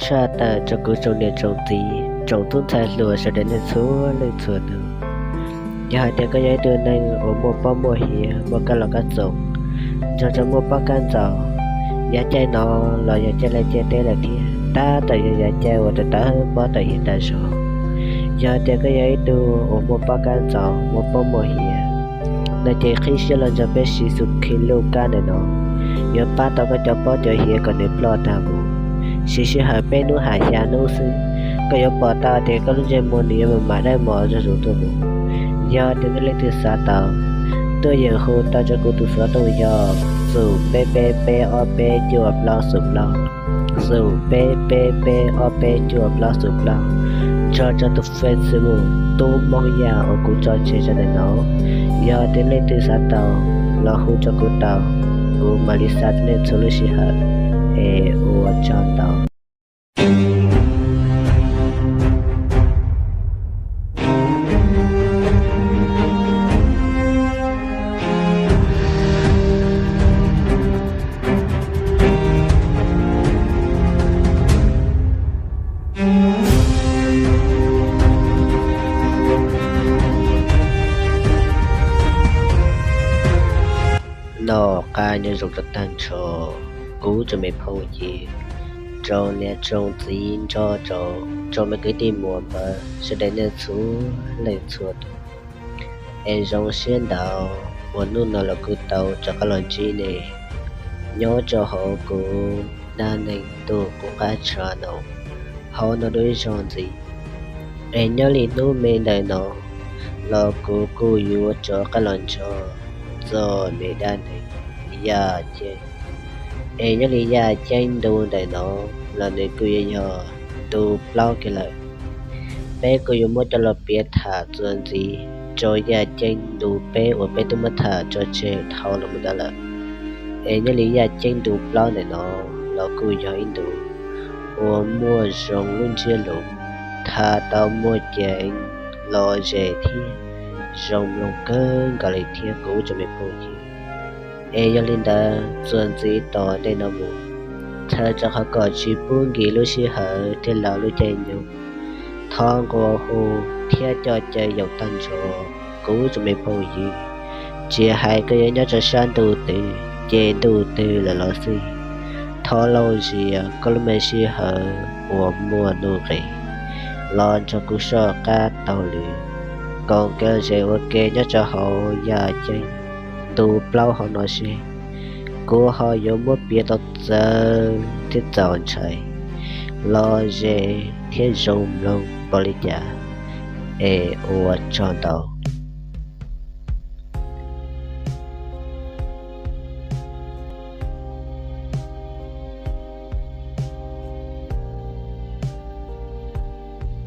Tshaj tawm rau kuv tsoom niam tsoom txiv tsoom tub ntxhais hluas sawv daws nej txhua leej txhua tus. Yog hais tias koj yog ib tug neeg uas muaj pob muaj hiav muaj kab los kab txoos, nrog rau muaj pob kab ntxaus, yav caij no los yog caij laij caij teb lawm thiab tab tom yog yav caij uas tawm tawm pob tawm hiav tas zog. Yog hais tias koj yog ib tug uas muaj pob kab ntxaus muaj pob muaj hiav no ces qhib siab los nrog peb siv xus khi luj kab ntawm no, yuav pab tau koj cov pob cov hiav kom nws ploj tag mus. Siv sij hawm peb hnub hab xya hnub xwb, koj yuav pom tau tias koj lub ntsej muag nws yuav mam dawb mos zuj zus tuaj mus. Yog tias nej leej twg xav tau, tuaj yeem hu tau rau kuv tus xov tooj yog xum peb peb peb ob peb cuaj plaub xum plaub, xum peb peb peb ob peb cuaj plaub xum plaub, nrog rau tus Facebook Tub Hmoob Yaj uas kuv tso tseg rau ntawm no. Yog tias leej twg xav tau los hu rau kuv tau, kuv mam li xa rau nej txhua lub sij hawm. Es ua tsaug ntau. Noj qab nyob zoo rau tag nrho kuv tsoom me phooj ywg, tsoom niam tsoom txiv nrog rau tsoom me kwv tij muam npawg sawv daws nej txhua leej txhua tus. Es zoo siab ntau uas hnub no los kuj tau rov qab los ntsib nej nyob rau hauv kuv dab neeg Tuj Qub Qab channel hauv no dua ib zaug ntxiv. Es nyob li hnub me ntawm no los kuv kuj yuav rov qab los nrog txog me dab neeg Yaj Ceeb. Es nyob li Yaj Ceeb ntu ntawm no los nws kuj yuav yog ntu plaub kiag lawm. Peb kuj yuav muab coj los piav tham txuas ntxiv rau Yaj Ceeb ntu peb uas peb twb muab tham tso tseg dhau los mus ntawd lawm. Es nyob li Yaj Ceeb ntu plaub ntawm no los kuj yog ib ntu uas muaj zoo lub ntsiab lus, tham tau muaj ceev, lom zem thiab zoo mloog kawg nkaus li thiab kuv tsoom me phooj ywg. Es yog li ntawd txuas ntxiv tom ntej no mus, txhawm rau qhov kom tsis pub nkim lub sij hawm thiab laus lub caij nyoog, thov nqua hu thiab coj caw yaum tag nrho kuv tsoom me phooj ywg, tsis hais koj yuav nyob rau sab ntuj twg ces ntuj twg lawm los xij, thov lauj zias koj lub me sij hawm uas muaj nuj nqis los nrog kuv soj qab taug lw, koom kev zem ua ke nyob rau hauv Yaj Ceeb ntu plaub hauv no seb kuv ho yuav muab piav tau txawv thiab txaus ntshai los zem thiab zoo mloog npaum li cas. Es ua tsaug ntau.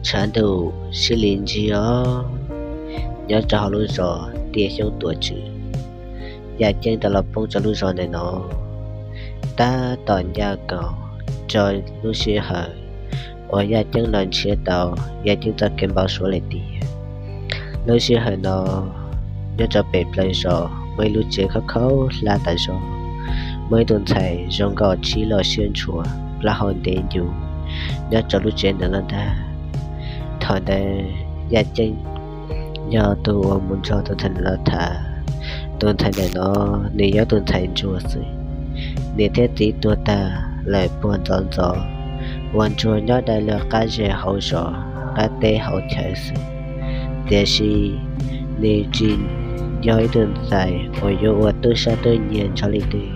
Tshav ntuj sib li ntsig os, nyob rau hauv lub zos Tiaj Xyoob Tuam Tswv, Yaj Ceeb tau los poob rau lub zos ntawm no tab tom ncaj nkaus rau lub sij hawm uas Yaj Ceeb los nrhiav tau Yaj Ceeb txoj kev npau suav lawm tiag. Lub sij hawm no nyob rau pem plawv zos muaj ib lub tsev khaub khaub hlab tas zog, muaj ib tug ntxhais zoo nkauj tshib loj siab ntshua, plaub hau ntev ncu nyob rau lub tsev ntawd los ntag. Thaum ntawd Yaj Ceeb yog tus uas mus nrog tus ntxhais ntawm no tham. Tus ntxhais ntawm no nws yog tus ntxhais ntsuag xwb, niam thiab txiv tuag tag lawm puag ntxov ntxov, ua ntsuag nyob dai lawm qab zej hauv zos, qab teb hauv chaw xwb. Tiam sis nws tsis yog ib tug ntxhais uas yuav ua tub sab tub nyiag nrog leej twg,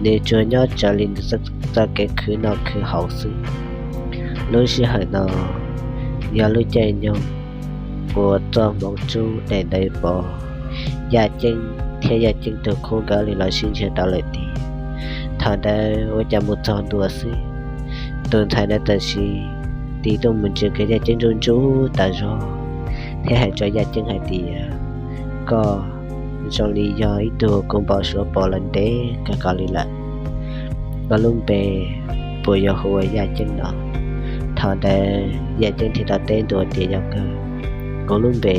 nws tsuas nyob raws li nws txoj kev khwv noj khwv haus xwb. Lub sij hawm no yog lub caij nyoog uas txoj hmoov tsub daim ntawv pov, Yaj Ceeb thiab Yaj Ceeb tus khub nkawd li los sib ntsib tau lawm tiag. Thaum ntawd ua cas mus txog ntua xwb, tus ntxhais ntawd tam sim tig tuaj mus ntsia kiag Yaj Ceeb ntsuj ntsuj tas zog thiab hais rau Yaj Ceeb hais tias, koj zoo li yog ib tug kuv npau suav pom los ntev kawg nkaus li lawm. Koj lub npe puas yog hu ua Yaj Ceeb no? Thaum ntawd Yaj Ceeb thiaj tau teb ntua tias, yog kawg, kuv lub npe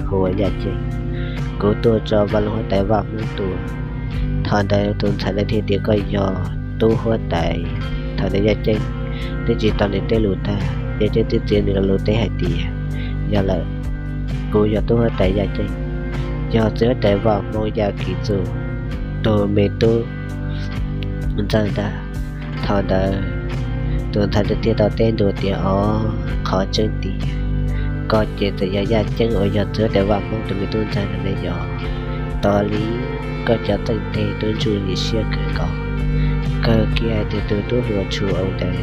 hu ua Yaj Ceeb, kuv tuaj rau vaj loog huab tais Vaj Hmoob tua. Thaum ntawd tus ntxhais ntawd thiaj tias, koj yog tub huab tais? Thaum ntawd Yaj Ceeb twb tsis tau nws tej lus tag, Yaj Ceeb twb txiav nws lo lus teb hais tias, yog lawm, kuv yog tub huab tais Yaj Ceeb, yog txiv huab tais Vaj Hmoob Yaj Kim Txuj tus me tub ntxawg ntag. Thaum ntawd tus ntxhais thiaj tau teb ntua tias, o, qhov tseeb tiag, koj ces txawm yog Yaj Ceeb uas yog txiv huab tais Vaj Hmoob tus me tub ntxawg ntawd ne yog. Tos li koj cov txeej teg tub ntsuj nim siab kawg nkaus, kawg kiag hais tias tus tub hluas tshua ntawd,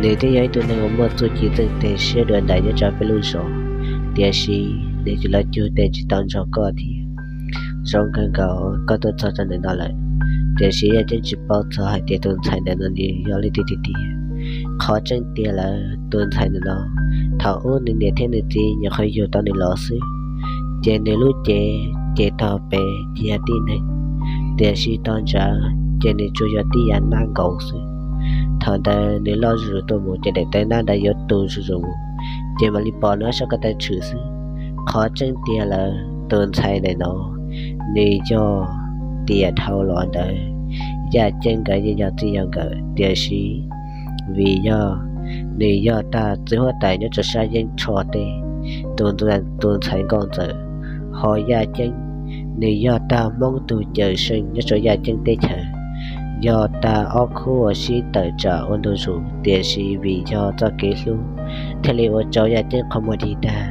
nws twb yog ib tug neeg uas muaj txuj ci txeej teg siab dua ntais nyob rau peb lub zos, tiam sis nws tseem los cug tes tsis tau nrog koj thiab. Zoo kawg nkaus koj tuaj txog rau ntawm no lawm. Tiam sis Yaj Ceeb tsis paub txog hais tias tus ntxhais ntawm no nws yog leej twg tiag tiag. Qhov tseeb tiag lawm tus ntxhais ntawm no, thaum ub nws niam thiab nws txiv nyuam qhuav yug tau nws los xwb, ces nws lub cev ces tog pem ces yog tib neeg, tiam sis tog ntsav ces nws tsuas yog tib yam nab nkaus xwb. Thaum ntawd nws loj zuj zus tuaj mus ces daim tawv nab ntawd yuav tu zuj zus mus, ces mam li pom nws ob sab ko taw tshwm xwb. Qhov tseeb tiag lawm tus ntxhais ntawm no, nws yog tiam dhau los ntawd Yaj Ceeb nkawd yeej yog txij yog nkawm, tiam sis vim yog nws yog tag txiv huab tais nyob rau sab Yeeb Tsho teb, tus, tus ntxhais nkauj ntxawm, ho Yaj Ceeb nws yog tag Hmoob tug cawm seej nyob rau Yaj Ceeb teb chaws, yog tag ob khub uas sib tawm tsam ua ntu zus, tiam sis vim yog txoj kev hlub thiaj li ua rau Yaj Ceeb qhov muag dig dag,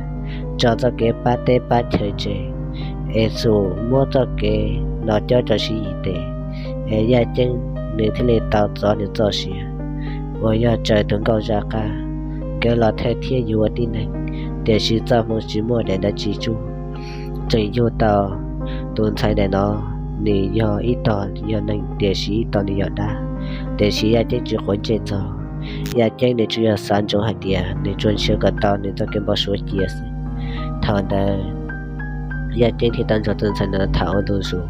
tso txoj kev pab teb pab chaw tseg, es xum muab txoj kev no cob rau sib yim tes, es Yaj Ceeb nws thiaj li tau txov nws txoj sia uas yog raws tus nkauj zaj qab, kev los thawj thiab yuav ua tib neeg, tiam sis txoj hmoo tsis muaj daim ntawd tsis tsuj. Tseem yug tau tus ntxhais ntawm no, nws yog ib tog yog neeg tiam sis ib tog nws yog dab, tiam sis Yaj Ceeb tsis quav ntsej txog. Yaj Ceeb nws tsuas yog xav ntsoov hais tias nws tsuas nrhiav kom tau nws txoj kev npau suav cia xwb. Thaum ntawd Yaj Ceeb thiaj tau nrog tus ntxhais ntawm no tham ua ntu zus,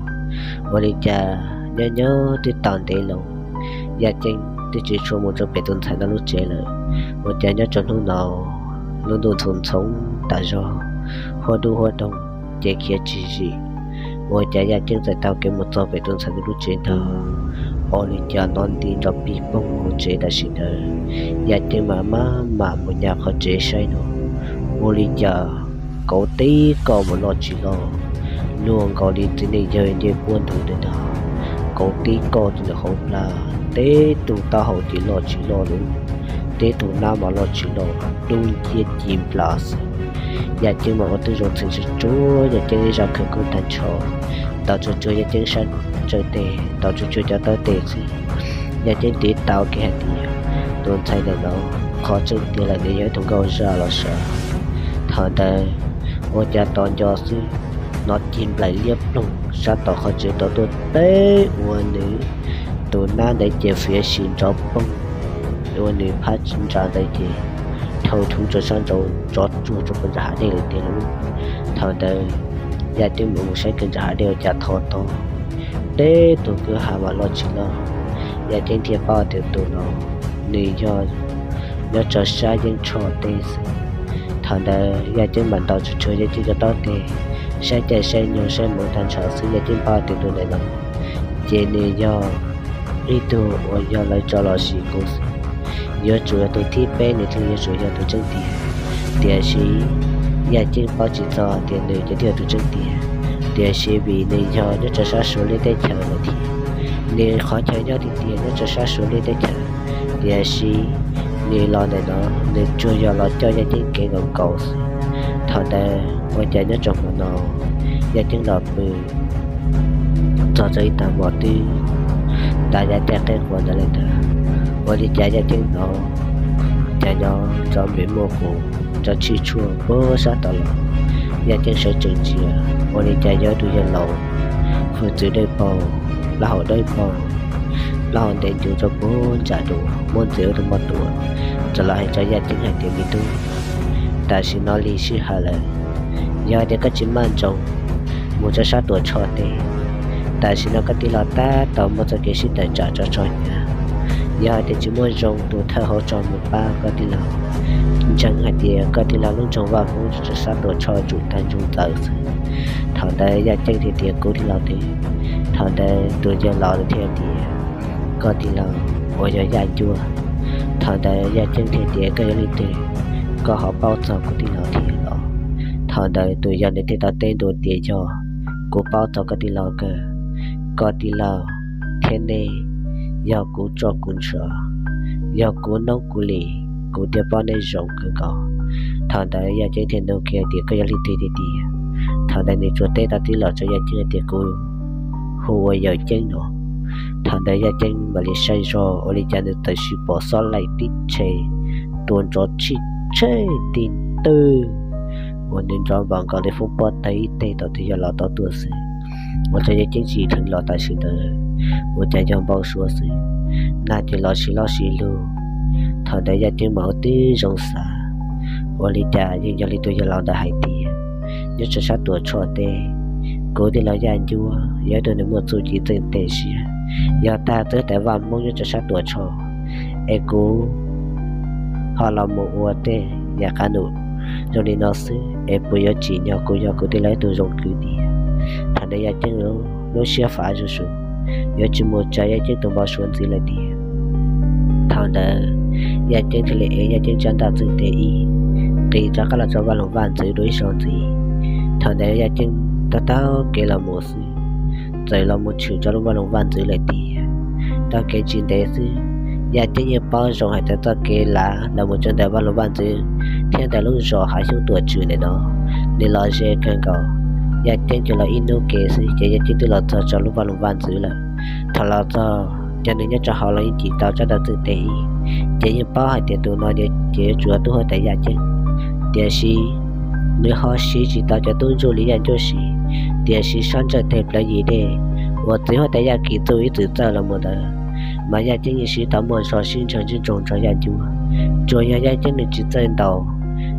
ua li cas nyob nyob twb tau ntev loo, Yaj Ceeb twb tsis tshua mus rau pem tus ntxhais no lub tsev lawm. Ua cas nyob rau hnub no lub ntuj ntxhov ntxhov tas zog, huab dub huab doog ces khiav tsis zim. Ua cas Yaj Ceeb txawm taug kev mus txog pem tus ntxhais ntawd lub tsev ntag, ua li cas hnov nti nrov pig poog hauv tsev tam sim ntawd. Yaj Ceeb mam maj mam mus nyas qhov tsev saib no, ua li cas kauv tib kauj mas loj tsis loj, luaj nkaus li txiv neej yawg ncej puab ntug ntawd ntag. Kauv tib kauj txog ntawm hauv plab, teb tug taub hau ces loj tsis loj lawm, teb tug nab mas loj tsis loj, dub nciab ci nplas xwb. Yaj Ceeb mas ua tib zoo txheem tsuag tsuag Yaj Ceeb ib zaj khawv koob tag nrho, ntaus tsuag tsuag Yaj Ceeb sab ntsaws tes, ntaus tsuag tsuag cov taw tes xwb. Yaj Ceeb tiv tau kev hais tias tus ntxhais ntawm no qhov tseeb tiag lawm nws yog ib tug nkauj zaj los sav. Thaum ntawd ua cas tos nco xwb, hnov cig nplaim liab ploog sab tom qhov tsev rov tuaj teb ua nws tus nab ntawd ces fiav sim nrov poog, ua nws phab ntsa ntawd ces dhau thoob rau sab nraud, rov tsuag rau pem ntsa hav dej lawm tiag lauj. Thaum ntawd Yaj Ceeb mus mus saib kiag ntsa hav dej ua cas tho to, teb tug kwj ha mas loj tsis loj. Yaj Ceeb thiaj paub tias tus no nws yog nyob rau sab Yeeb Tsho teb xwb. Thaum ntawd Yaj Ceeb mam ntaus tsuag tsuag Yaj Ceeb cov taw tes, saib caij saib nyoog saib hmoov tag nrho xwb Yaj Ceeb paub tias tus ntawm no ces nws yog ib tug uas yog lawv tso los sim kuv xwb. Yuav tsum yog tus thib peb nws thiaj yuav tsum yog tus tseeb tiag. Tiam sis Yaj Ceeb paub tsis txog tias nws ces thiaj yog tus tseeb tiag, tiam sis vim nws yog nyob rau sab Suav liab teb chaws lawm thiab, nws qhov chaw nyob tiag tiag nyob rau sab Suav liab teb chaws, tiam sis nws los ntawm no nws tsuas yog los coj Yaj Ceeb kev nkaus nkaus xwb. Thaum ntawd ua cas nyob rau hmo no Yaj Ceeb los pw txog rau ib tag hmo twb tas yav caij qeb quav ntawd lawm ntag. Ua li cas Yaj Ceeb hnov cas nyob rov npem muaj qus rov tshij tshuaj puag sab tod los. Yaj Ceeb sawv tsees ntsia, ua li cas yog ib tug yawg laus hwj txwv dawb paug, plaub hau dawb paug, plaub hau ntev ncuv rau puag ntsam dua, muab ntxias ua tus npog tuam, txawm los hais rau Yaj Ceeb hais tias, me tub, tam sim no lig sij hawm lawm, yog tias koj tsis maj nroos mus rau sab Tuam Tshoj teb, tam sim no koj tij laug tab tom muaj txoj kev sib tawm tsam tso tso hnyav. Yog hais tias tsis muaj zoo tus thawj hauv tso mus pab koj tij laug, ntseeg hais tias koj tij laug lub nroog Vaj Hmoob rau sab Tuam Tshoj tsum tag nrho ntxawm xwb. Thaum ntawd Yaj Ceeb thiaj tias, kuv tij laug twg? Thaum ntawd tus yawg laus thiaj tias, koj tij laug uas yog Yaj Cuab. Thaum ntawd Yaj Ceeb thiaj tias, Koj yog leej twg? Koj ho paub txog kuv tij laug thiab los? Thaum ntawd tus yawg ntawd thiaj tau teb ntua tias, Yog, kuv paub txog koj tij laug kawg. Koj tij laug thiab nej yog kuv tso kuv ntshav, yog kuv noob kuv lis, kuv thiaj paub nej zoo kawg nkaus. Thaum ntawd Yaj Ceeb thiaj nug kiag tias, Koj yog leej twg tiag tiag? Thaum ntawd nws tsuas teb tau tib los rau Yaj Ceeb tias, Kuv hu ua Yaj Ceeb no. Thaum ntawd Yaj Ceeb mam li saib zog ua li cas nws txawm sis pom xob laim tib tshee tuaj nrov tshij tshej tib twg uas nws nrov npaum nkaus li foob pob tawg ib teg thaum twg yog los tau tuaj xwb. Ua rau Yaj Ceeb tsis dheev los tam sim ntawd, ua cas yog npau suav xwb, nag ces los sis loj sis lug. Thaum ntawd Yaj Ceeb mam ua tib zoo xav, ua li cas yeej yog li tus yawg laus ntawd hais tias, nyob rau sab Tuam Tshoj teb, kuv tij laug Yaj Ncuab yog ib tug neeg muaj txuj ci txawj ntse siab. Yog tag txawj huab tais vaj Hmoob nyob rau sab Tuam Tshoj, es kuv ho los mus ua tej yam qab num zoo li no xwb es puas yuav tsim nyog kuv yog kuv tij laug ib tug zoo kwv tiag? Thaum ntawd Yaj Ceeb lub siab fav zuj zus, yuav tsis mus tsa Yaj Ceeb tus npau suav ntxiv lawm tiag. Thaum ntawd Yaj Ceeb thiaj li ev Yaj Ceeb tsab ntaj txwj teg ib, nqis rov qab los rau vaj loog vaj ntxwv dua ib zaug ntxiv. Thaum ntawd Yaj Ceeb taug taug kev los mus xwb, txawm los mus tshwm rau lub vaj loog vaj ntxwv lawm tiag. Taug kev tsis ntev xwb, Yaj Ceeb yeej paub zoo hais tias txoj kev lav los mus rau ntawm vaj loog vaj ntxwv thiab ntawm lub zos hav xyoob Tuam Tswm ntawm no, nws los ze kawg nkaus. Yaj Ceeb ces los ib hnub kev xwb ces Yaj Ceeb twb los txog rau lub vaj loog vaj ntxwv lawm. Thaum los txog ces nws nyob rau hauv los yeej cim tau tsab ntaj txwj teg ib, ces yeej paub hais tias tus no ces yuav tsum yog tub huab tais Yaj Ceeb. Tiam sis nws ho siv tsis tau cov tub ntsuj li Yaj Ncuab siv, tiam sis sab ntsawj teg plawv yim dej uas txiv huab tais Yaj Kim Txuj ib txwm txawj los mus ntawd, mas Yaj Ceeb yeej siv tau muaj zog sib ntsawg ntsib ntsoog nrog Yaj Ncuab. Tsuas yog Yaj Ceeb nws tsis txawj ntaus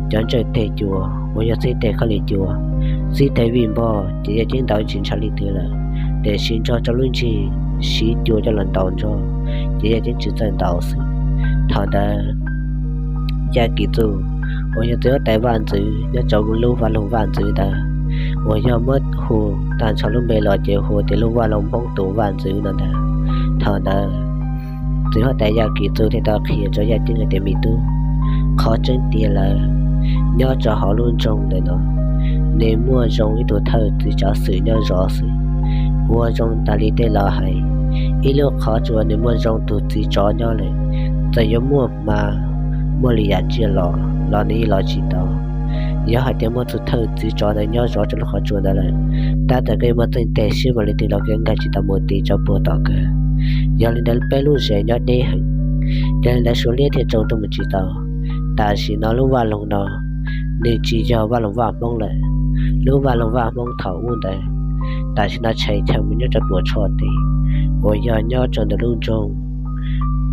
cov ntsawj teg cua uas yog xib teg khaub lig cua, xib teg vij npog ces Yaj Ceeb ntaus tsis ntshaw leej twg lawm, tiam sis nrog rau lub ntsig siv cua coj los ntaus nrog, ces Yaj Ceeb tsis txawj ntaus xwb. Thaum ntawd Yaj Kim Txuj uas yog txiv huab tais vaj ntxwv nyob rau lub vaj loog vaj ntxwv ntawd, uas yog muab hu tag nrho lub npe los ces hu tias lub vaj loog Hmoob tus vaj ntxwv no ntag. Thaum ntawd txiv huab tais Yaj Kim Txuj thiaj tau qhia rau Yaj Ceeb hais tias, me tub, qhov tseeb tiag lawm, nyob rau hauv lub nroog ntawm no, nws muaj zoo ib tug thawj txiv tsav xwm nyob zov xwb, ua zoo tas li tej laus hais. Ib lub qhov tsua nws muaj zoo tus txiv tsov nyob lawm, txawm yuav muaj hma, muaj li yam tsiaj los los nws yeej los tsis tau. Yog hais tias muaj tus thawj txiv tsov ntawd nyob zov rau lub qhov tsua ntawd lawm, tab txawm koj yuav muaj txawj ntse siab npaum li twg los koj nkaig tsis tau mus tim tsob puag tom kawg. Yog li ntawd peb lub zos nyob deb heev, yog li ntawd Suav liab thiaj tsoo tuaj mus tsis tau. Tam sim no lub vaj loog no nws tsis yog vaj loog vaj Hmoob lawm. Lub vaj loog vaj Hmoob thaum ub ntawd, tam sim no tshais chaw mus nyob rau Tuam Tshoj teb, uas yog nyob rau ntawm lub nroog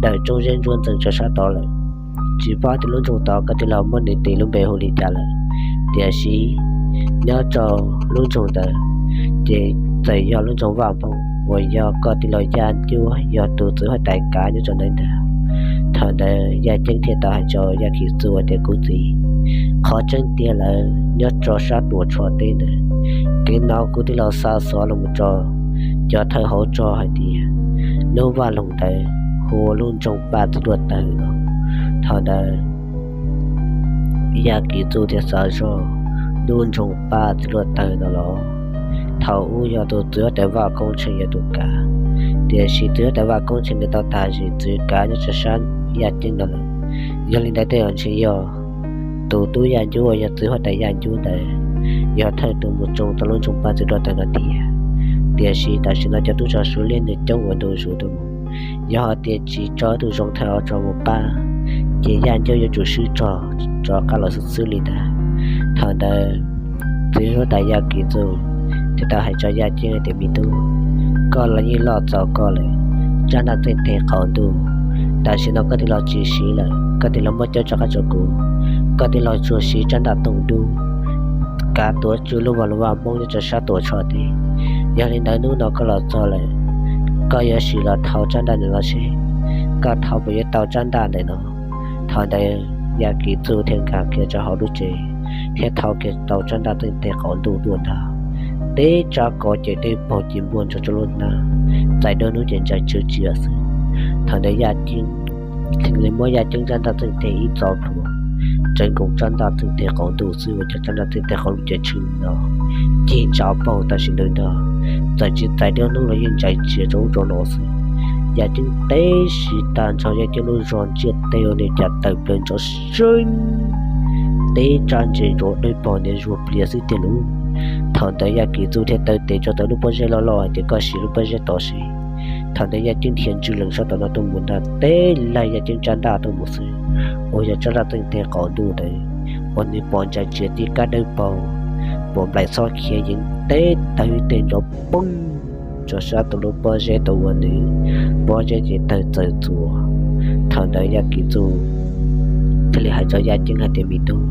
Dawm Roob Zeb Ntsuab Ntxees rau sab tod lawm. Tsis paub tias lub nroog tod koj tij laug muab nws tis lub npe hu li cas lawm, tiam sis nyob rau lub nroog ntawd ces txawm yog lub nroog vaj Hmoob uas yog koj tij laug Yaj Ncuab yog tus txiv huab tais kav nyob rau ntawd ntag. Thaum ntawd Yaj Ceeb thiaj tau hais rau Yaj Kim Txuj tias, kuv txiv, qhov tseeb tiag lawm nyob rau sab Tuam Tshoj teb ntawd, kev no kuv tij laug xa xov los mus rau cov thawj hauv rog hais tias lub vaj loog ntawd hu ua lub nroog Paj Txiv Duaj Tawg no. Thaum ntawd Yaj Kim Txuj thiaj xav zog, lub nroog Paj Txiv Duaj Tawg no los thaum ub yog tus txiv huab tais Vaj Koob Tsheej yog tus kav, tiam sis txiv huab tais Vaj Koob Tsheej nws tau tag zim txwv kav nyob rau sab Yaj Ceeb no lawm. Yog li ntawd tej zaum ntshe yog tus tub Yaj Ncuab uas yog txiv huab tais Yaj Ncuab ntawd yog thawj tus mus tsoo tau lub nroog Paj Txiv Duaj Tawg no tiag. Tiam sis tam sim no cov tub rog Suav liab nws coob ua ntu zus tuaj mus, yog hais tias tsis tso tus zoo thawj hauv rog mus pab, ces Yaj Ncuab yuav tsum swb rog rov qab los xwb xwb li ntag. Thaum ntawd txiv huab tais Yaj Kim Txuj thiaj tau hais rau Yaj Ceeb tias, me tub, koj los yeej loj txaus koj lawm, tsab ntaj txwj teg qaum ntuj tam sim no koj tij laug tsis siv lawm, koj tij laug muab coj rov qab rau kuv. Koj tij laug tsuas siv tsab ntaj tooj dub kav tuav tswj lub vaj loog Vaj Hmoob nyob rau sab Tuam Tshoj teb. Yog li ntawd hnub no koj los txog lawm, koj yuav sim los thau tsab ntaj ntawm no seb koj thau puas yuav tau tsab ntaj ntawm no. Thaum ntawd Yaj Kim Txuj thiaj nkag kiag rau hauv lub tsev thiab thau kiag tau tsab ntaj txwj teg qaum ntuj tuaj ntag. Teb tsab ko ces dej paug ci npuaj ntsoog rau lub hnab, txais duab hnub ces ntsais tsw tsias xwb. Thaum ntawd Yaj Ceeb Nws muab Yaj Ceeb tsab ntaj txeej teg ib txo plhuav, tseev nkaus tsab ntaj txeej teg qaum ntuj xwb, ua rau tsab ntaj txeej teg qaum ntuj ces tshwm no cig ntsa paug tam sim ntawd ntag. Txawm tsis txais dua hnub los yeej ntsais tsiav rau ub rau no xwb. Yaj Ceeb teb siv tag nrho Yaj Ceeb lub zog ntsiaj teb ua nws cas tawm plaws nrov seeb, teb tsaj ntses ntsuav dawb paug niag zuag plias xwb tiag lauj. Thaum ntawd Yaj Kim Txuj thiaj taw tes rau tom lub pob zeb loj loj hais tias, koj siv lub pob zeb tos seb. Thaum ntawd Yaj Ceeb dhia ntswj lees sab tom no tuaj mus nrad, teb laig Yaj Ceeb tsab ntaj tuaj mus xwb, ua yog tsab ntaj txeej teg qaum ntuj ntawd uas nws pom ntsais tsiav tib kab dawb paug, pom nplaim xob khiav yeev teb tawg tej nrov poob rau sab tus lub pob zeb tau ua nws pob zeb ces tawg txaws txuas. Thaum ntawd Yaj Kim Txuj thiaj li hais rau Yaj Ceeb hais tias, me tub,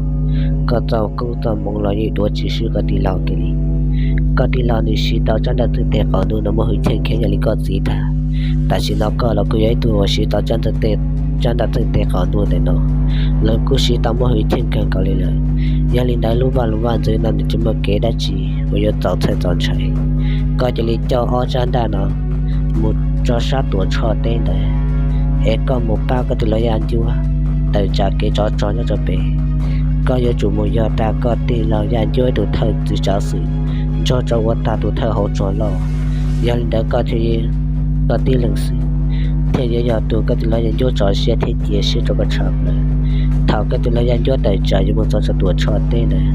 koj txoj koob txoj hmoov los yeej duav tsis swb koj tij laug kiag li. Koj tij laug nws siv tau tsab ntaj txeej teg qaum ntuj no muaj hwj chim kheev yam li koj txiv tag. Tam sim no koj los kuj yog ib tug uas siv tau tsab ntaj txeej teg qaum ntuj ntawm no, lawv kuj siv tau muaj hwj chim kawg nkaus li lawm. Yog li ntawd lub vaj lus vaj ntxwv no nws tsis muaj kev dab tsi uas yuav txaus txhawj txaus ntshai. Koj cia li coj ob tsab ntaj no mus rau sab Tuam Tshoj teb ntawd, es koj mus pab koj tus lau Yaj Ncuab tawm tsam kev tsov rog nyob rau pem. Koj yuav tsum mus yog tag koj tij laug Yaj Ncuab ib tug thawj txiv tsav xwm, nrog rau ua tag tus thawj hauv rog loj. Yog li ntawd koj thiaj, koj tib leeg xwb thiaj yuav yog tus koj tus lau Yaj Ncuab tso siab thiab cia siab rau koj tshaj plaws. Thaum koj tus lau Yaj Ncuab tawm tsam yuav mus txog rau Tuam Tshoj teb ntawd,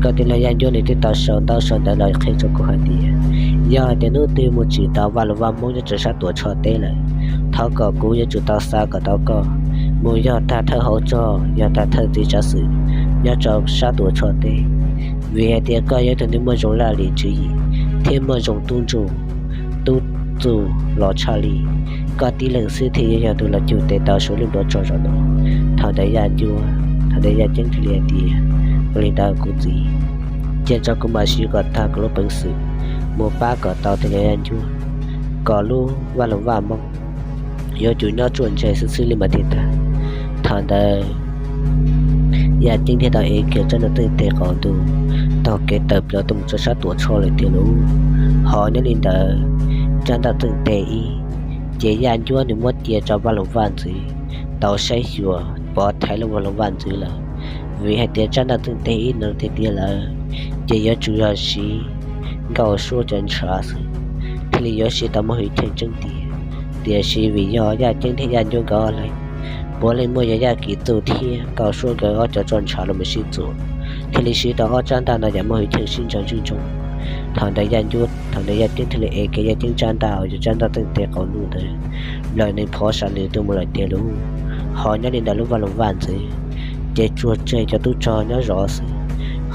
koj tus lau Yaj Ncuab nws twb tau sau ntaub sau ntawv los qhia rau kuv hais tias, yog hais tias hnub twg mus tsim tau vaj lus vaj Hmoob nyob rau sab Tuam Tshoj teb lawm, thov kom kuv yuav tsum tau xa kom tau koj mus yog tag thawj hauv rog, yog tag thawj txiv tsav xwm nyob rau sab Tuam Tshoj teb. Vim hais tias koj yog tus neeg muaj zoo laj lim tswv yim thiab muaj zoo tub ntsug tub txuj los tshaj li. Koj tib leeg xwb thiaj yuav yog tus los cug tes tau saum lub npoo rog zaum no. Thaum ntawd Yaj Ncuab, thaum ntawd Yaj Ceeb thiaj li hais tias, ua li ntawd kuv txiv, cia tso kuv mam siv kom tag kuv lub peev xwm mus pab kom tau tus lau Yaj Ncuab, kom lub vaj lus vaj Hmoob yuav tsum nyob ruaj ntseg xwb xwb li mas thiaj tag. Thaum ntawd Yaj Ceeb thiaj tau ev kiag tsab ntaj txeej teg qaum ntuj taug kev tawm plaws tuaj mus rau sab Tuam Tshoj lawm tiag lauj. Ho nyob li ntawd, tsab ntaj txeej teg ib, ces Yaj Ncuab nws muab cia rau vaj lus vaj ntxwv tau saib xyuas pov thaiv lub vaj lus vaj ntxwv lawm. Vim hais tias tsab ntaj txeej teg ib no tiag tiag lawm ces yuav tsum yog siv nkauj suab cov ntshav xwb thiaj li yuav siv tau muaj hwj chim tseeb tiag. Tiam sis vim yog Yaj Ceeb thiab Yaj Ncuab nkawd ob leeg, puav leej muaj yog Yaj Kim Txuj thiab nkauj suab nkawd ob cov roj ntshav los mus sib txuas, thiaj li siv tau ob tsab ntaj no yam muaj hwj chim sib ntso ntswj ntsoog. Thaum ntawd Yaj Ncuab, thaum ntawd Yaj Ceeb thiaj li ev kiag Yaj Ceeb tsab ntaj uas yog tsab ntaj txeej teg qaum ntuj ntawd, nplawm nws phov sam nws tuaj mus lawm tiag lauj. Ho nyob li ntawd lub vaj lus vaj ntxwv ces tsuas tseg cov tub rog nyob zov xwb.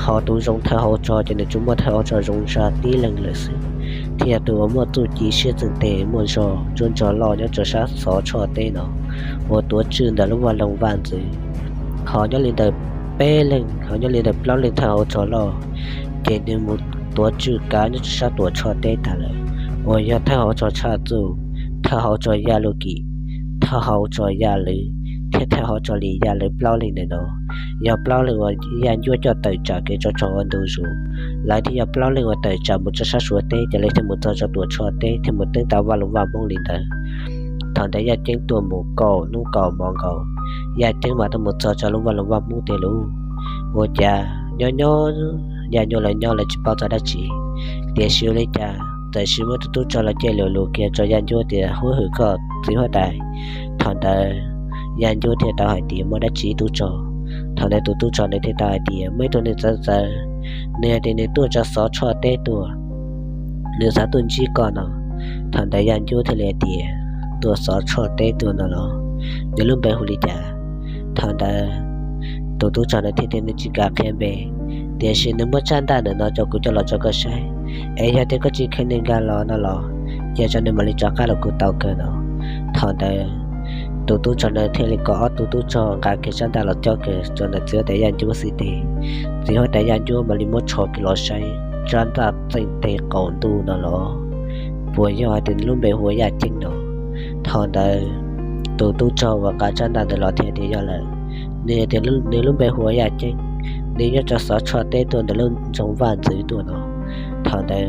Ho tus zoo thawj hauv rog ces nws tsuas muaj thawj hauv rog zoo zog tib leeg lawm xwb, thiaj yog tus uas muaj txuj ci siab txwj tes muaj zog ntsuab nrog loj nyob rau sab Xov Tshoj teb no uas tuav tswj ntawm lub vaj lus vaj ntxwv. Ho nyob li ntawd peb leeg, ho nyob li ntawd plaub leeg thawj hauv rog loj ces nws mus tuav tswj kav nyob rau sab Tuam Tshoj teb tag lawm, uas yog thawj hauv rog Tshaj Txuj, thawj hauv rog Yaj Lug Kim, thawj hauv rog Yaj Lwm, thiab thawj hauv rog Lis Yaj. Lawv plaub leeg ntawm no yog plaub leeg uas Yaj Ncuab coj tawm tsam kev tsov rog ua ntu zus. Lawv thiaj yog plaub leeg uas tawm tsam mus rau sab Suav teb, ces lawv thiaj mus txog rau Tuam Tshoj teb thiaj mus teeb tau vaj lus vaj Hmoob li ntawd. Thaum ntawd Yaj Ceeb tuaj mus kaum hnub kaum hmo nkaus, Yaj Ceeb mas tuaj mus txog rau lub vaj lus vaj Hmoob tiag lauj. Ua cas nyob nyob Yaj Ncuab lawv nyob lawv tsis paub txog dab tsi, tiam sis ua li cas txawm sis muaj tus tub rog los caij lus lus kiag rau Yaj Ncuab tias, huab hwm koj txiv huab tais. Thaum ntawd Yaj Ncuab thiaj tau hais tias, muaj dab tsi tub rog? Thaum ntawd tus tub rog nws thiaj tau hais tias, muaj ib tug neeg txawv txawv, nws hais tias nws tuaj rau Xov Tshoj teb tuaj, nws xav tuaj ntsib koj no. Thaum ntawd Yaj Ncuab thiaj li hais tias, tuaj Xov Tshoj teb tuaj no los nws lub npe hu li cas? Thaum ntawd tus tub rog ntawd thiaj tias, nws tsis kam qhia npe, tiam sis nws muab tsab ntaj ntawm no rau kuv coj los rau koj saib, es yog tias koj tsis kheev nws nkag los no los cia tso nws mam li rov qab los kuj tau kawg no. Thaum ntawd tus tub rog ntawd thiaj li kom ob tug tub rog nqa kiag tsab ntaj los cob kiag rau ntawm txiv huab tais Yaj Ncuab xib teg. Txiv huab tais Yaj Ncuab mam li muab rho kiag los saib tsab ntaj txeej teg qaum ntuj no los puas yog hais tias nws lub npe hu ua Yaj Ceeb no. Thaum ntawd tus tub rog uas nqa tsab ntaj ntawd los thiaj tias yog lawm. Nws tias nws lub npe hu ua Yaj Ceeb, nws nyob rau Xov Tshoj teb tuaj ntawm lub nroog vaj ntxwv tuaj no. Thaum ntawd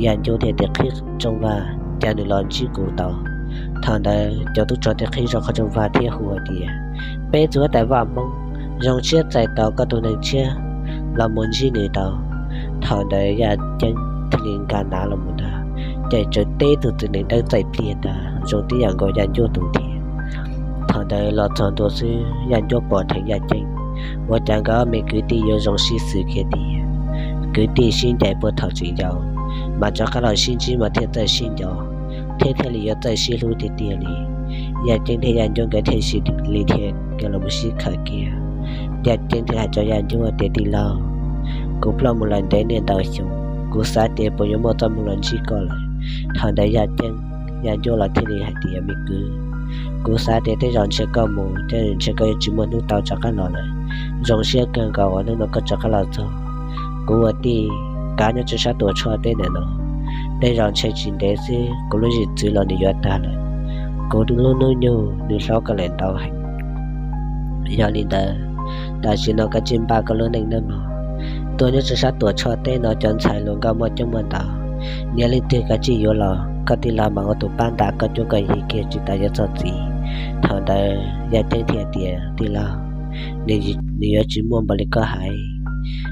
Yaj Ncuab thiaj tias, qhib nroog vaj, cas nws los ntsib kuv tau? Thaum ntawd cov tub rog thiaj qhib zog qhov rooj vag thiab hu hais tias, peb txiv huab tais vaj hmoob, zoo siab txais tos koj tus neeg tshiab los mus ntsib nws tau. Thaum ntawd Yaj Ceeb thiaj li nkag nav los mus ntag, ces txawm teb tug txiv nees dawb txaij pliag ntag zoo tib yam nkaus Yaj Ncuab tus thiab. Thaum ntawd los txog ntua xwb Yaj Ncuab pom dheev Yaj Ceeb, ua cas nkawd ob me kwv tij yuav zoo sib xws kiag tiag. Kwv tij sib ncaim puag thaum tseem yau, mas rov qab los sib ntsib mas thiaj txawj sib nco thiab thiaj li yuav txawj sib hlub tiag tiag li. Yaj Ceeb thiab Yaj Ncuab nkawd thiaj li dhia kiag los mus sib khawm kiag. Yaj Ceeb thiaj hais rau Yaj Ncuab tias, tij laug, kuv ploj mus lawm ntev niaj ntau xyoo, kuv xav tias puas yuav muaj txoj hmoo los ntsib koj lawm. Thaum ntawd Yaj Ceeb, Yaj Ncuab los thiaj li hais tias, me kwv, kuv xav tias tej zaum ntshe koj mus ces ntshe koj yuav tsis muaj hnub tau rov qab los lawm. Zoo siab kawg nkaus uas hnub no koj rov qab los txog. Kuv ua tij kav nyob rau sab Tuam Tshoj teb ntawm no, tej zaum ntshe tsis ntev xwb kuv lub zwm txwv los nws yuav tag lawm. Kuv lub hnub nyoog nws hlob koj lawm ntau heev. Yog li ntawd, tam sim no koj cia li npaj koj lub neej nawb mog. Tuaj nyob rau sab Tuam Tshoj teb no cov ntxhais hluas nkauj muaj coob muaj ntau, yog leej twg koj cia li yuav los koj tij laug mas ua tus pab ntam koj cuab koj yig kiag tsis tas yuav txog txiv. Thaum ntawd Yaj Ceeb thiaj tias, tij laug, nws yuav tsis muaj npaum li koj hais.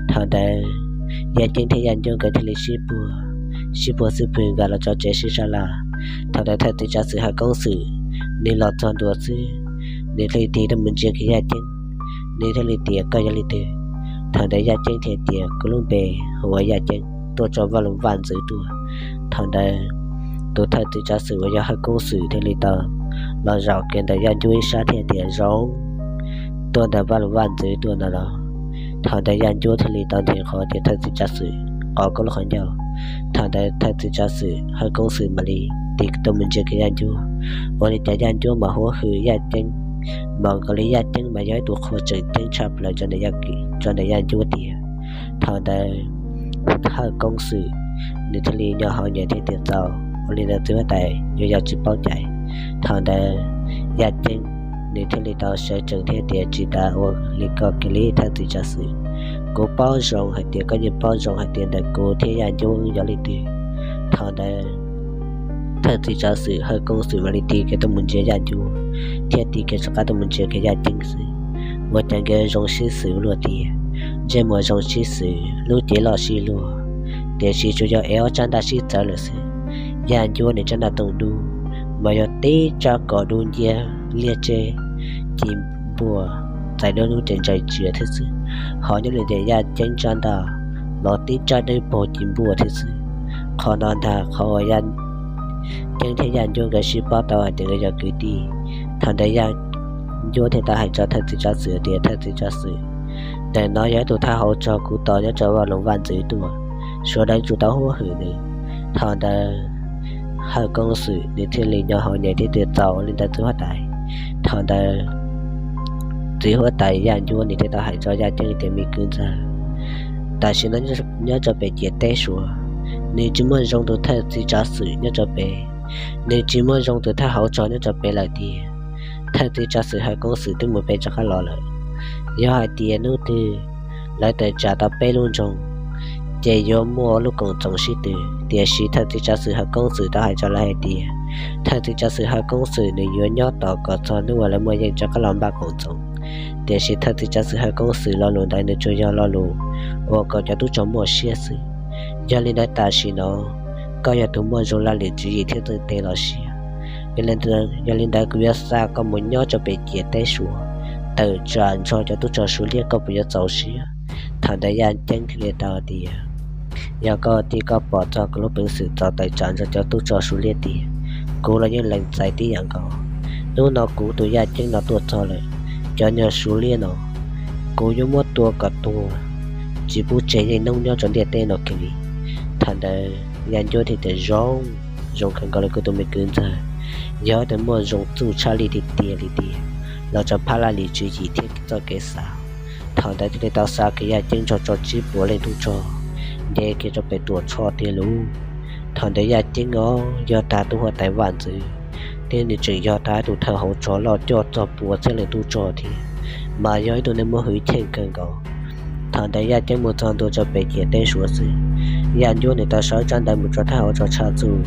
Thaum ntawd Yaj Ceeb thiab Yaj Ncuab nkawd thiaj li sib puag, sib puag xwb pw nkag los tso tsev sib sab laj. Thaum ntawd thawj txiv tsav xwm Hawj Koob Xwm, nws los txog ntua xwb, nws thiaj li tig tuaj mus ntsia kiag Yaj Ceeb, nws thiaj li tias, koj yog leej twg? Thaum ntawd Yaj Ceeb thiaj tias, kuv lub npe hu ua Yaj Ceeb, tuaj rau Vaj Lus Vaj Ntxwv tuaj. Thaum ntawd tus thawj txiv tsav xwm uas yog Hawj Koob Xwm thiaj li tau los zaum kiag ntawm Yaj Ncuab ib sab thiab tias, zoo, tuaj ntawm Vaj Lus Vaj Ntxwv tuaj no los? Thaum ntawd Yaj Ncuab thiaj li tau nthe qhov tias thawj txiv tsav xwm qhov koj lub qhov ncauj. Thaum ntawd thawj txiv tsav xwm Hawj Koob Xwm mam li tig tuaj mus ntsia kiag Yaj Ncuab. Ua li cas Yaj Ncuab mas huab hwm Yaj Ceeb, mas nkaus li Yaj Ceeb mas yog ib tug qhua tseem ceeb tshaj plaws rau ntawm Yaj Ncuab tiag. Thaum ntawd Hawj Koob Xwm nws thiaj li nyo hauv nyem thiab tias, txaus, ua li ntawd txiv huab tais yuav yog tsis paub cai. Thaum ntawd Yaj Ceeb nws thiaj li tau sawv tsees thiab tias, tsis tas ua li koj kiag li thawj txiv tsav xwm. Kuv paub zoo hais tias koj yeej paub zoo hais tias ntawm kuv thiab Yaj Ncuab wb yog leej twg. Thaum ntawd thawj txiv tsav xwm Hawj Koob Xwm mam li tig kiag tuaj mus ntsia Yaj Ncuab thiab tig kiag rov qab tuaj mus ntsia kiag Yaj Ceeb xwb. Ua cas nkawd zoo sib xws luaj tiag, ntsej muag zoo sib xws, lub cev loj sib luag, tiam sis tsuas yog ev ob tsab ntaj sib txawv lawm xwb. Yaj Ncuab nws tsab ntaj tooj dub, mas yog tib tsab ko dub nciab liab tseb ci npuaj, txais duab hnub ris ntsais tsiav thiab xwb. Ho nyob li ntawm Yaj Ceeb tsab ntaj los tib tsab dawb paug ci npuaj thiab xwb. Qhov no ntag qhov uas Yaj Ceeb thiab Yaj Ncuab nkawd sib paub tau hais tias nkawd yog kwv tij. Thaum ntawd Yaj Ncuab thiaj tau hais rau thawj txiv tsav xwm tias, thawj txiv tsav xwm, ntawm no yog ib tug thawj hauv tsog kuv tos nyob rau Vaj Lus Vaj Ntxwv tuaj, sawv daws yuav tsum tau huab hwm nws. Thaum ntawd Hawj Koob Xwm nws thiaj li nyo hauv nyem thiab tias, txaus, ua li ntawd txiv huab tais. Thaum ntawd txiv huab tais Yaj Ncuab nws thiaj tau hais rau Yaj Ceeb tias, me kwv ntxawg, tam sim no nyob rau pem ciam teb suav, nws tsis muaj zoo tus thawj txiv tsav xwm nyob rau pem, nws tsis muaj zoo tus thawj hauv tsog nyob rau pem lawm tiag. Thawj txiv tsav xwm Hawj Koob Xwm twb mus pem rov qab los lawm. Yog hais tias hnub twg lawv tawm tsam tau peb lub nroog, ces yuav muaj lub koom txoos sib tw. Tiam sis thawj txiv tsav xwm Hawj Koob Xwm tau hais rau lawv hais tias, thawj txiv tsav xwm Hawj Koob Xwm nws yuav nyob tos kom txog hnub uas lawv muaj yeej rov qab los npaj koom txoos. Tiam sis thawj txiv tsav xwm Hawj Koob Xwm lo lus ntawd nws tsuas yog lo lus ua kom cov tub rog muaj siab xwb. Yog li ntawd tam sim no koj yog tus muaj zoo laj lim tswv yim thiab txawj tes los sis, yog li ntawd kuv yuav xa koj mus nyob rau pem ciam teb suav, tawm tsam nrog cov tub rog Suav liab, koj puas yuav txaus siab? Thaum ntawd Yaj Ceeb thiaj li tau tias, yog koj tij koj pom txog kuv lub peev xwm txaus tawm tsam nrog cov tub rog Suav liab tiag, kuv los yeej lees txais tib yam nkaus. Hnub no kuv tus Yaj Ceeb no tuaj txog lawm, cov nyuag Suav liab no kuv yuav muab tua kom tuag, tsis pub tseg yeej noob nyob rau ntiaj teb no kiag li. Thaum ntawd Yaj Ncuab thiaj tias, zoo, zoo kawg nkaus li kuv tus me kwv ntxawg, yog tus muaj zoo txuj tshaj lij tiag tiag li tiag los rau phab laj lim tswv yim thiab txoj kev xav. Thaum ntawd thiaj li tau xa kiag Yaj Ceeb nrog rau tsib puas leej tub rog nce kiag rau pem Tuam Tshoj tiag lauj. Thaum ntawd Yaj Ceeb os yog tag tub huab tais Vaj Ntxwv, thiab nws tseem yog tag tus thawj hauv tsog loj coj txog pua txhiab leej tub rog thiab, mas yog ib tug neeg muaj hwj chim kawg nkaus. Thaum ntawd Yaj Ceeb mus txog ntua rau pem ciam teb suav xwb, Yaj Ncuab nws tau sau tsab ntawv mus rau thawj hauv tsog tshaj txuj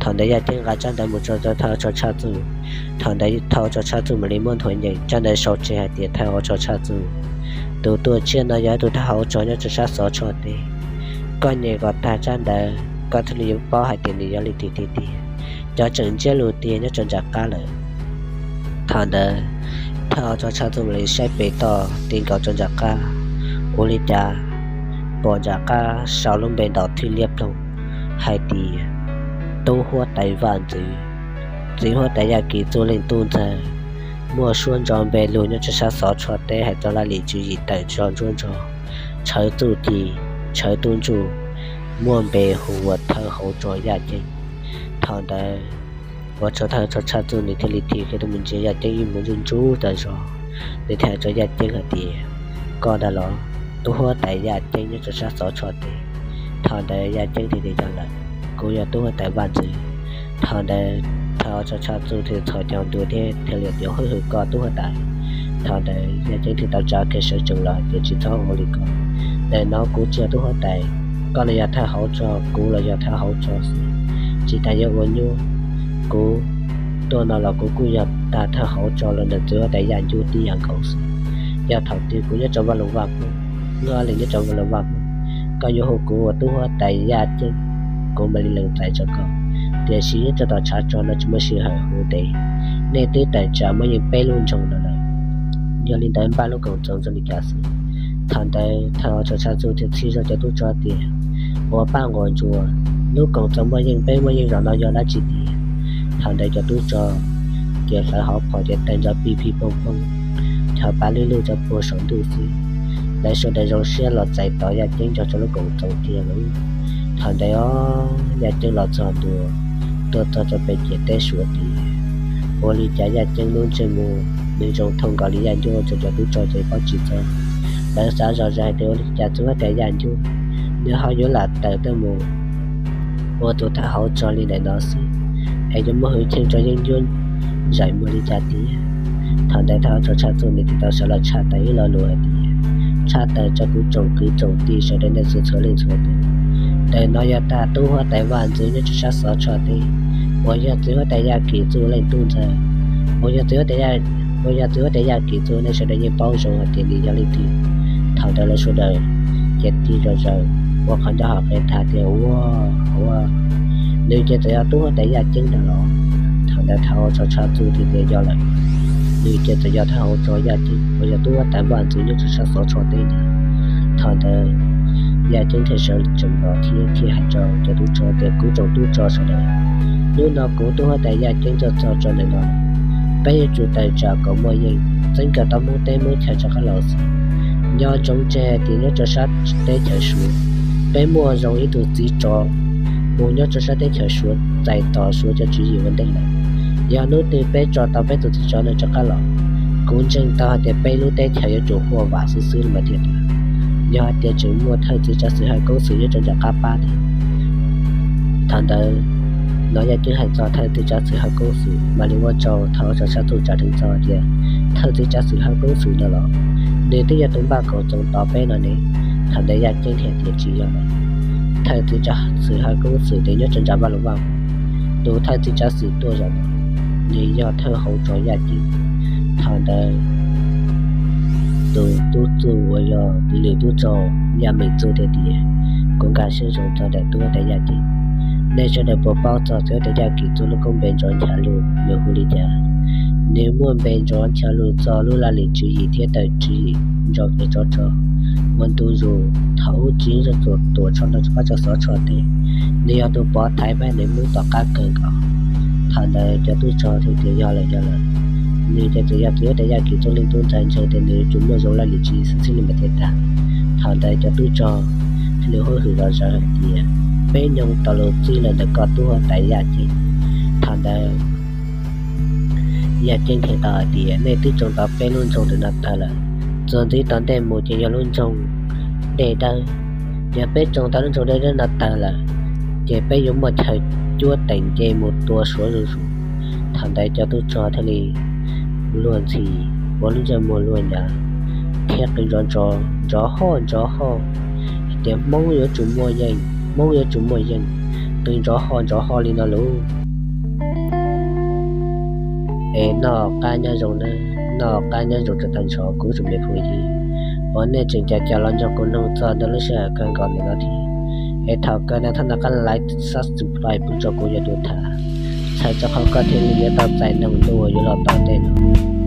Thaum ntawd Yaj Ceeb nqa tsab ntawv mus rau thawj hauv tsov Tshaj Txuj. Thaum ntawd thawj hauv tsov Tshaj Txuj mam li muab nthuav nyeem tsab ntawv sau tseg hais tias, Thawj hauv tsov Tshaj Txuj, tus tuaj tshiab no yog ib tug thawj hauv tsov nyob rau sab Xov Tshoj teb. Koj nyeem kom tag tsab ntawv koj thiaj li yuav paub hais tias nws yog leej twg tiag tiag. Cov tseem ntsiab lus tiag nyob rau nram qab lawm. Thaum ntawd thawj hauv tsov Tshaj Txuj mam li saib pem toj ti nkaus rau nram qab, ua li cas pom nram qab sau lub npe ntaus thwj liab ploog hais tias, Tub huab tais Vaj Ntxwv, txiv huab tais Yaj Kim Txuj leej tub ntxawg, muaj suab ntso npe lug nyob rau sab Xov Tshoj teb hais txog laj lim tswv yim tawm tso ntsuab ntso, tshawv txuj ci, tshawv tub ntsuj, muaj npe hu ua thawj hauv tsov Yaj Ceeb. Thaum ntawd ua rau thawj hauv tsov Tshaj Txuj nws thiaj li thim qhia tuaj mus ntsia Yaj Ceeb ib mus ntsuj ntsuj tas zog. Nws thiaj hais rau Yaj Ceeb hais tias, Koj ntag los? Tub huab tais Yaj Ceeb nyob rau sab Xov Tshoj teb. Thaum ntawd Yaj Ceeb thiaj tias, Yog lawm, kuv yog tub huab tais Vaj Ntxwv. Thaum ntawd thawj hauv tsov Tshaj Txuj thiaj txhos caug ntua thiab thiaj li tias, Hwj hwm koj tub huab tais. Thaum ntawd Yaj Ceeb thiaj tau tsa kiag sawv tsees los hais tias, Tsis txhob ua li ko. Ntawm no kuv tsis yog tub huab tais, koj los yog thawj hauv tsov, kuv los yog thawj hauv tsov xwb, tsis tas yuav ua nyuaj. Kuv tuaj no los kuv kuj yog tag thawj hauv tsov los ntawm txiv huab tais Yaj Ncub tib yam nkaus xwb. Yog thaum twg kuv nyob rau Vaj Lug Vaj Hmoob, Vaj Leeg nyob rau Vaj Lug Vaj Hmoob, koj yuav hu kuv ua tub huab tais Yaj Ceeb, kuv mam li lees txais rau koj. Tiam sis nyob rau tom tshav tso no tsis muaj sij hawm hu ntev, nej twb tawm tsam muaj yeej peb lub nroog no lawm. Yog li ntawd npaj lub koom txoos zoo li cas xwb? Thaum ntawd thawj hauv tsov Tshaj Txuj thiaj txhij zog cov tub tsov tias, Ua paj nquas ntsuas, lub koom txoos muaj yeej peb muaj yeej zaum no yog dab tsi tiag? Thaum ntawd cov tub tsov ces hlawv hauv phom ces tawg nrov pig pig pog pog, nrov pa lwj lwj rau puag saum ntuj xwb. Lawv sawv daws zoo siab los txais tos Yaj Ceeb nrog rau lub koom txoos tiag lauj. Thaum ntawd Yaj Ceeb los txog ntua, tuaj txog rau pem ciam teb Suav tid, ua li cas Yaj Ceeb lub ntsej muag nws zoo thooj nkaus li yaj ncuab rau cov tub tsov ces paub tsis txog. Lawv xav zoj zog hais tias ua li cas txiv huab tais Yaj Ncub nws ho yuav lam tawm tuaj mus ua tus thawj hauv tsov li ntawm no xwb, es yuav muaj hwj chim rau yeeb ncuab zais muag li cas tiag. Thaum ntawd thawj hauv tsov Tshaj Txuj nws thiaj tau sawv los tshaj tawm ib lo lus hais tias, Tshaj tawm rau kuv tsoom kwv tsoom tij sawv daws nej txhua txhua leej txhua tus, ntawm no yog tag tub huab tais vaj ntxwv nyob rau sab Xov Tshoj teb, uas yog txiv huab tais Yaj Kim Txuj leej tub ntxawg, uas yog txiv huab tais Yaj, uas yog txiv huab tais Yaj Kim Txuj nej sawv daws yeej paub zoo hais tias nws yog leej twg. Thaum ntawd lawv sawv daws ces tig zog zaws ua qhov ncauj hauv qe tag tias, Ua, ua, nws ces txawm yog tub huab tais Yaj Ceeb ntag los? Thaum ntawd thawj hauv tsov Tshaj Txuj thiaj tias, Yog lawm, nws ces txawm yog thawj hauv tsov Yaj Ceeb uas yog tub huab tais vaj ntxwv nyob rau sab Xov Tshoj teb ntag. Thaum ntawd Yaj Ceeb thiaj sawv tsees los thiab thiaj hais rau cov tub tsov tias, Kuv tsoom tub tsov sawv daws, hnub no kuv tub huab tais Yaj Ceeb tuaj txog rau ntawm no, peb yuav tsum tawm tsam kom muaj yeej, txeeb kom tau Hmoob teb Hmoob chaw rov qab los xwb. Nco ntsoov tseg tias nyob rau sab teb chaws Suav, peb muaj zoo ib tug txiv tsov mus nyob rau sab teb chaws Suav txais tos Suav cov tswv yim ua ntej lawm. Yog hnub twg peb tso tau peb tus txiv tsov no rov qab los, kuv ntseeg tau hais tias peb lub teb chaws yuav tsum huaj vam xwb xwb li mas thiaj tau. Yog hais tias tseem muaj thawj txiv tsav xwm Hawj Koob Xwm nyob rau nram qab pab thiab. Thaum ntawd no Yaj Ceeb hais txog thawj txiv tsav xwm Hawj Koob Xwm mas li ua rau thawj tsov Tshaj Txuj tsam dheev txog tias, Thawj txiv tsav xwm Hawj Koob Xwm no los nws twb yog tus npaj koom txoos tos peb no ne. Thaum ntawd Yaj Ceeb thiaj tias, Tsis yog lawm, thawj txiv tsav xwm Hawj Koob Xwm ces nyob rau nram Vaj Lug Vaj, tus thawj txiv tsav xwm tuaj zaum no nws yog thawj hauv tsov Yaj Ceeb. Thaum ntawd tus tub Txuj uas yog lwm tub rog Yaj Meem Txuj thiaj tias, Kuv nkag siab zoo txog ntawm tub huab tais Yaj Ceeb. Nej sawv daws puas paub txog txiv huab tais Yaj Kim Txuj lub koob npe nrov ncha lug nws hu li cas? Nws muaj npe nrov ncha lug txog lub laj lim tswv yim thiab tawm tswv yim nrog kev tsov rog ua ntu zus thaum ub tsis txog tuam tsho no rov qab rau Xov Tshoj teb. Nws yog tus pov thaiv pab nws Hmoob tom qab kawg nkaus. Thaum ntawd cov tub rog thiaj tias, Yog lawm, yog lawm, nws ces txawm yog txiv huab tais Yaj Kim Txuj leej tub ntxawg, ntseeg tias nws yuav tsum muaj zoo laj lim tswv yim xwb thiaj li mam thiaj tag. Thaum ntawd cov tub rog thiaj li hwj hwm zom zaws hais tias, Peb nyoog tau los txij los ntawm koj tub huab tais Yaj Ceeb. Thaum ntawd Yaj Ceeb thiaj tau hais tias, Nej twb tsoo tau peb lub nroog ntawm no tawg lawm. Txuas ntxiv tom ntej mus ces yog lub nroog Dej Dawb. Yog peb tsoo tau lub nroog Dej Dawb no tawg lawm, ces peb yuav muaj chaw cuab teem nce mus tua Suav zuj zus. Thaum ntawd cov tub rog thiaj li luag ntxhi ua lub ntsej muag luag nyav thiab qw nrov nrov, nrov hoj nrov hoj tias, Hmoob yuav tsum muaj yeej, Hmoob yuav tsum muaj yeej. qw nrov ho nrov ho li no lauj. Es noj qab nyob zoo na, noj qab nyob zoo tag nrho kuv tsoom me phooj ywg. Uas nej tseem caum caum los nrog kuv mloog txog ntawm lub sij hawm kawg nkaus ntawm no thiab, es thaum kawg nej thov noj qab like, subscribe pub rau kuv yog tus tham, txhawm rau qhov koj thiaj li yuav tau txais noog ntu uas yuav los tom ntej no.